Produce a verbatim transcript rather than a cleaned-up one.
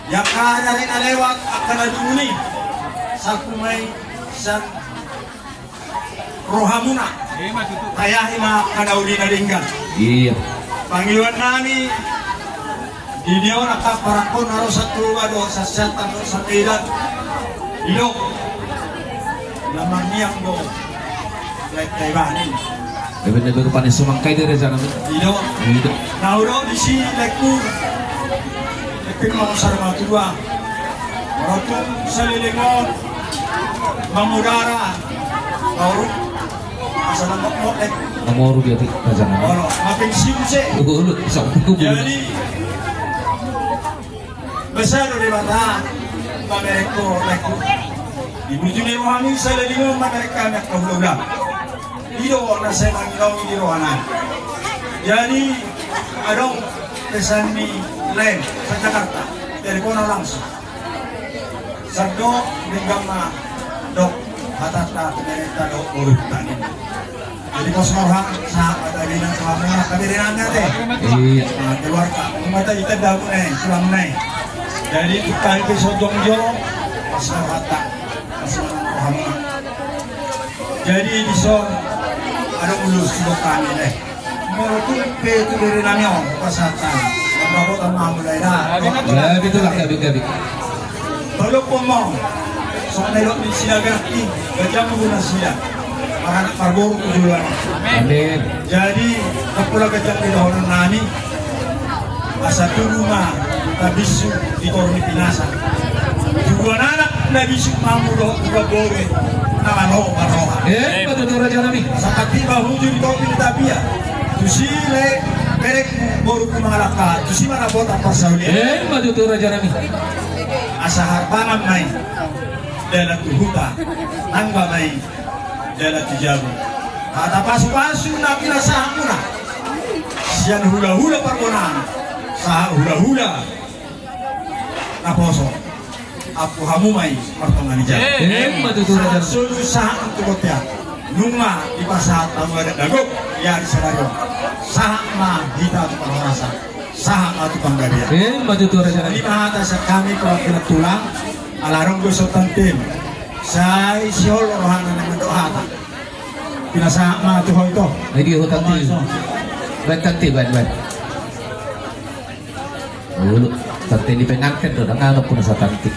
Di angka ari na lewat, angka na dunguni, salpu ma i sian rohamuna. Tayahi ma angka na uli na denggan. Iya. Pangidoan nami, di dia on angka parangkon na ro sian Toba dohot sian Siantar dohot sian Medan. Didok, na marniang do lae ta ibani. Ebe na beru panis sumangkai di raja nami. Ido. Ido. Na hudok disi laengku. Laengku mangusar matua. Ora tu saleleng on. Mangudara. Baru. Asa na mokmok, eh. Namoru dia di raja nami. Olo, makin sibuk se. Ugu ulut, bisa ugu ulut. Jadi, Basa do Debata, mamereng ho laengku. Di bujur ni rohami saleleng on mamereng hami angka hulahula. I do na sai manginongi di rohana. Jadi, adong pesan ni lae sian Jakarta, telepon langsung. Sandok denggan ma dok hatanta tu berenta dohot boru tani. Jadi pos roha, sahat ma tabena tu hamuna, kaberenanna te. Iya. Nah, keluarga, mata ita dabu ne, tulang ne. Jadi ita itu sojong jo, pos roha ta, pos roha ma. Jadi dison, adong ulos tu kami ne. Molo tu pe tu berenami on, pasahat. Molo tu mamulai da. Ya, betul lah, gabe, gabe. Tolong pomong. Soalnya lo di sila berarti gajah menggunakan sila. Para anak parboru tu juluan. Amin. Jadi, tak pula gajah di dohonan nami. Asa tubu ma na bisuk di toru ni pinasa. Tubuan anak na bisuk mambu dohot tubuan boru. Na manohop ma roha. Eh, betul raja nami. Asa pati ma hujur di topi ni tapia. Tusi le perek boru ku mangalangka. Tusi ma na botak parsaulian. Eh, betul raja nami. Asa harbangan ma i dalan tu huta, tangga ma i dalan tu jabu. Hata pasupasu na pinasahat muna sian hulahula parbonaan, sahat hulahula naposo. Ampu hamu ma i martonga ni jabu. Eh, betul raja. Solu sahat tu bontean. Nunga dipasahat hamu adat na gok, ia di sadari on. Sahat ma hita tu parhorasan. Sahat ma tu panggabean. Eh, betul raja. Songon i ma hata sian hami perwakilan tulang, ala adong do songon tanti. Sai sihol rohana na mandok hata. Pinasahat ma tu ho ito. Ai di ho tanti. Baen tanti, baen, baen. Ulu, tanti ni pengantin do, dang anu pun sa tanti.